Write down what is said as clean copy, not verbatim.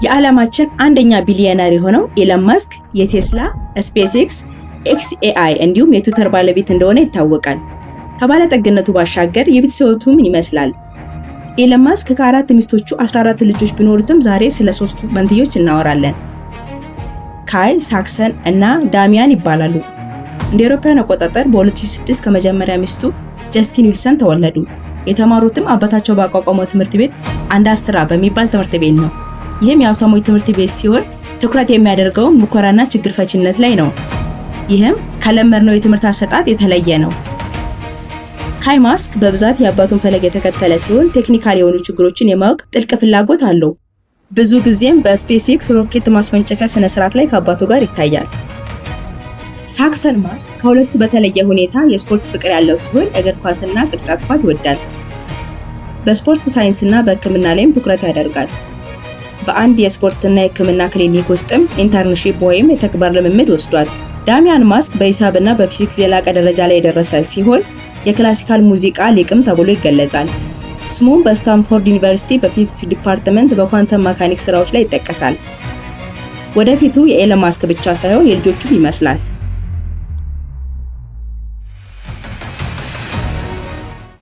የዓለማችን አንደኛ ቢሊዮነር የሆነው ኤለን ማስክ የቴስላ፣ ስፔስ ኤክስ፣ xAI እንዲሁም የትዊተር ባለቤት እንደሆነ ይታወቃል። ከባለጠግነቱ ባሻገር የቤተሰቡ ምን ይመስላል? ኤለን ማስክ ከአራት ሚስቶቹ 14 ልጆች ቢኖሩትም ዛሬ ስለ ሶስቱ መንትዮች እናወራለን። ካይ፣ ሳክሰን እና ዳሚያን ይባላሉ። እንደ አውሮፓውያን አቆጣጠር በ2006 ከመጀመሪያ ሚስቱ ጀስቲን ዊልሰን ተወለዱ። የተማሩትም አባታቸው ባቋቋመው ትምህርት ቤት አዳስትራ በሚባል ትምህርት ቤት ነው። ይህም የሀብታሞች ትምህርት ቤት ሲሆን ትኩረት የሚያደርገው ሙከራና ችግር ፈቺነት ላይ ነው። ይህም ከለመድነው የትምህርት አሰጣጥ የተለየ ነው። ካይ ማስክ በብዛት የአባቱን ፈለግ የተከተለ ሲሆን technical የሆኑ ችግሮችን የማወቅ ጥልቅ ፍላጎት አለው። ብዙ ጊዜም በስፔስ ኤክስ ሮኬት ማስወንጨፊያ ስነ ስርዓት ላይ ከአባቱ ጋር ይታያል። ሳክሰን ማስክ ከሁለቱ በተለየ ሁኔታ የስፖርት ፍቅር ያለው ሲሆን እግር ኳስና ቅርጫት ኳስ ይወዳል። በስፖርት ሳይንስና በሕክምና ላይም ትኩረት ያደርጋል። በአንድ የስፖርትና የሕክምና ክሊኒክ ውስጥም internship ወይም የተግባር ልምምድ ወስዷል። ዳሚያን ማስክ በሂሳብና በፊዚክስ የላቀ ደረጃ ላይ የደረሰ ሲሆን የ classical ሙዚቃ ሊቅም ተብሎ ይገለጻል። ስሙም በስታንፎርድ ዩኒቨርሲቲ በፊዚክስ department በ quantum mechanics ስራዎች ላይ ይጠቀሳል። ወደፊቱ የኤለን ማስክ ብቻ ሳይሆን የልጆቹም ይመስላል።